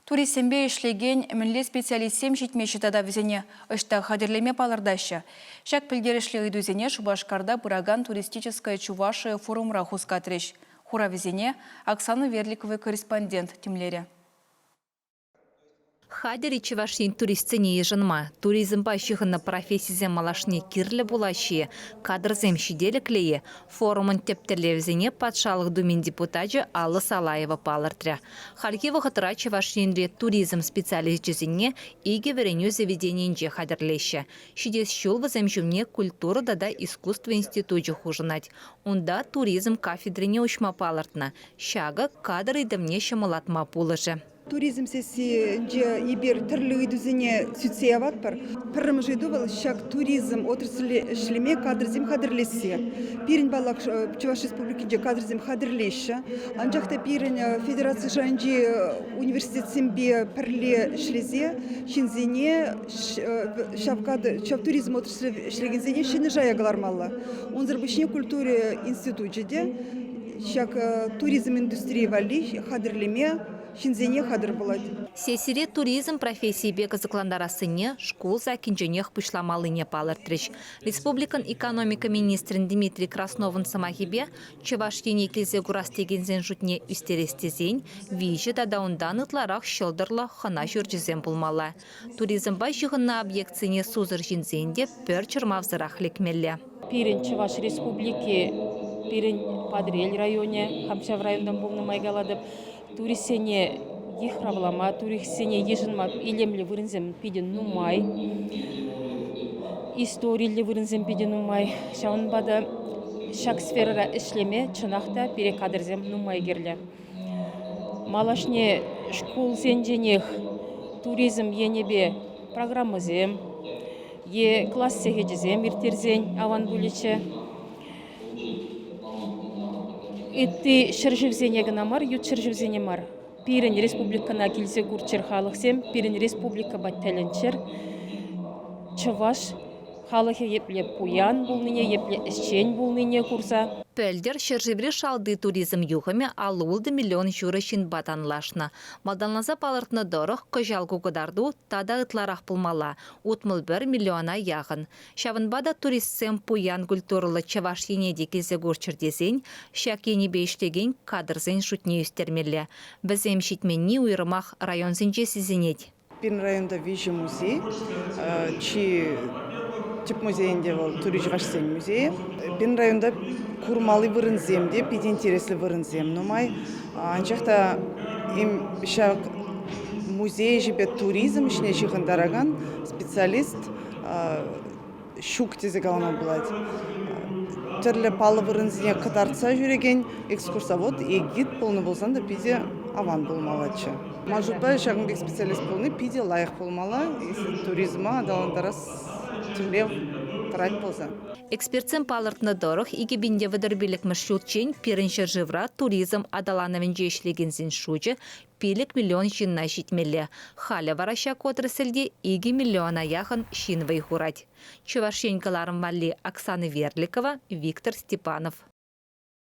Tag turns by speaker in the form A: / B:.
A: Туристсемпе ӗҫлекен мӗнле специалистсем ҫитмеҫҫӗ тата вӗсене ӑҫта хатӗрлеме палӑртаҫҫӗ? Ҫак пӗлтерӗшлӗ ыйтусене Шупашкарта пыракан «Туристическая Чувашия» форумра хускатрӗҫ. Хуравӗсене Оксана Верликова корреспондент тимлерӗ.
B: Хатӗр-и Чӑваш Ен туристсене йышӑнма? Туризмпа ҫыхӑннӑ профессисем малашне кирлӗ пулаҫҫӗ-и? Кадрсем ҫителӗклӗ-и? Форумӑн тӗп тӗллевӗсене Патшалӑх Думин депутачӗ Алла Салаева палӑртрӗ. Хальхи вӑхӑтра Чӑваш Енре туризм специалисчӗсене икӗ вӗренӳ заведенийӗнче хатӗрлеҫҫӗ. Ҫитес ҫул вӗсем ҫумне культура тата искусство институчӗ хушӑнать. Унта туризм кафедрине уҫма палӑртнӑ. Ҫакӑ кадр ыйтӑвне ҫӑмӑллатма пулӑшӗ.
C: Туризм сессийӗнче эпир тӗрлӗ ыйтусене сӳтсе яватпӑр. Пӗрремӗш ыйту вӑл ҫак туризм отрасльре ӗҫлеме кадрсем хатӗрлесси. Пирӗн, паллах, Чӑваш Республикинче кадрсем хатӗрлеҫҫӗ. Анчах та пирӗн федераци шайӗнчи университетсемпе пӗрле ӗҫлесе ҫынсене ҫав, ҫав туризм отрасльре ӗҫлекенсене ҫӗнӗ шая кӑлармалла. Унсӑр пуҫне культура институчӗ те ҫак туризм индустрийӗ валли хатӗрлеме ҫынсене хатӗр пулать.
B: Сессире туризм профессийӗпе кӑсӑклантарассине шкул саккинченех пуҫламаллине палӑртрӗҫ. Республикӑн экономика министрӗн Дмитрий Красновӑн сӑмахӗпе, Чӑваш Ене килсе курас текенсен шутне ӳстерес тесен виҫӗ тата унтан ытларах ҫӑлтӑрлӑ хӑна ҫурчӗсем пулмалла. Туризмпа ҫыхӑннӑ объектсене сусӑр ҫынсен те пӗр чӑрмавсӑрах лекмелле.
D: Пирӗн Чӑваш Республики, пирӗн Патӑрьел районӗ, хам ҫав районтан пулнӑ май калатӑп, туристсене йыхравлама, туристсене йышӑнма илемлӗ вырӑнсем питӗ нумай, историллӗ вырӑнсем питӗ нумай. Ҫавӑнпа та ҫак сферӑра ӗҫлеме чӑнах та пире кадрсем нумай кирлӗ. Малашне шкулсенченех туризм енӗпе программӑсем е класс сехечӗсем ирттерсен аван пулӗччӗ. Ытти ҫӗршывсене кӑна мар, ют ҫӗршывсене мар, пирӗн республикӑна килсе курччӑр халӑхсем, пирӗн республикӑпа тӗлӗнччӗр. Чӑваш халӑхӗ епле пуян пулнине, епле ӗҫчен пулнине курса.
B: Пӗлтӗр ҫӗршыври шалти туризм юхӑмӗ 56 миллион ҫурӑ ҫынпа танлашнӑ. Малтанласа палӑртнӑ тӑрӑх, кӑҫал ку кӑтарту тата ытларах пулмалла – 61 миллиона яхӑн. Ҫавӑнпа та туристсем пуян культурӑллӑ Чӑваш Ене те килсе курччӑр тесен ҫак енӗпе ӗҫлекен кадрсен шутне ӳстермелле. Вӗсем ҫитменни уйрӑмах районсенче сисӗнет.
E: Пирӗн районта виҫӗ музей. Чи тӗп музей ӗнтӗ вӑл Тури чӑвашсен музейӗ. Пирӗн районта курмалли вырӑнсем те питӗ интереслӗ вырӑнсем нумай. Анчах та ҫак музей ӗҫӗпе туризм ӗҫне ҫыхӑнтаракан специалист ҫук тесе калама пулать. Тӗрлӗ паллӑ вырӑнсене кӑтартса ҫӳрекен экскурсовод е гид пулнӑ пулсан та питӗ аван пулмаллаччӗ. Ман шутпа, ҫакӑн пек специалист пулни питӗ лайӑх пулмалла, если туризма аталантарас тӗллев тӑрать пулсан.
B: Экспертсем палӑртнӑ тӑрӑх, 2035 ҫулччен пирӗн ҫӗршывра туризм аталанӑвӗнче ӗҫлекенсен шучӗ 5 миллион ҫынна ҫитмелле. Халӗ вара ҫак отрасльте 2 миллиона яхӑн ҫын вӑй хурать. Чӑваш Ен кӑларӑм валли Оксана Верликова, Виктор Степанов.